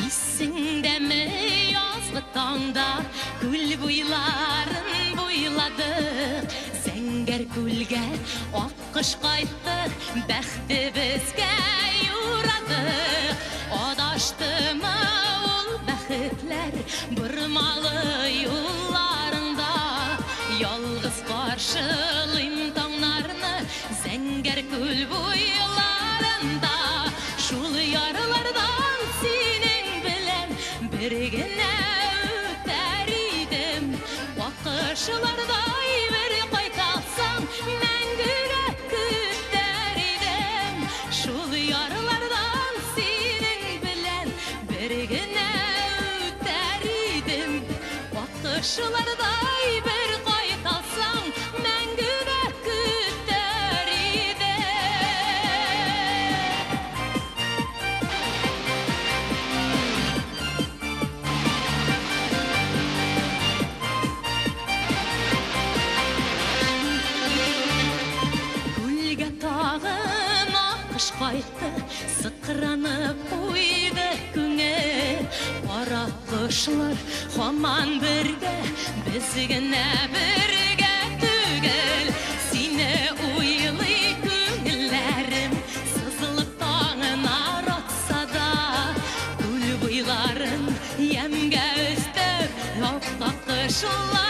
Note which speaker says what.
Speaker 1: Исеңдәме, язгы таңда күл буйларын буйладык? Зәңгәр күлгә аккош кайтты, бәхетебезгә юрадык. Адаштымы ул бәхетләр бормалы юлларыңда? Ялгыз каршылыйм таңнарны зәңгәр күл буйларында. Шул ярлардан синең белән бер генә үтәр идем. Аккошлардай бер кайталсаң, мәңгегә көтәр идем. Шул ярлардан синең белән бер генә үтәр идем. Аккошлардай бер кайталсаң, мәңгегә көтәр идем. Күлгә тагын аккош кайтты, сыкранып куйды күңел. Кара кошлар һаман бергә, без генә бергә түгел. Сине уйлый күңелләрем, сызылып таңнар атса да, күл буйларын ямьгә өстәп, ап-ак кошлар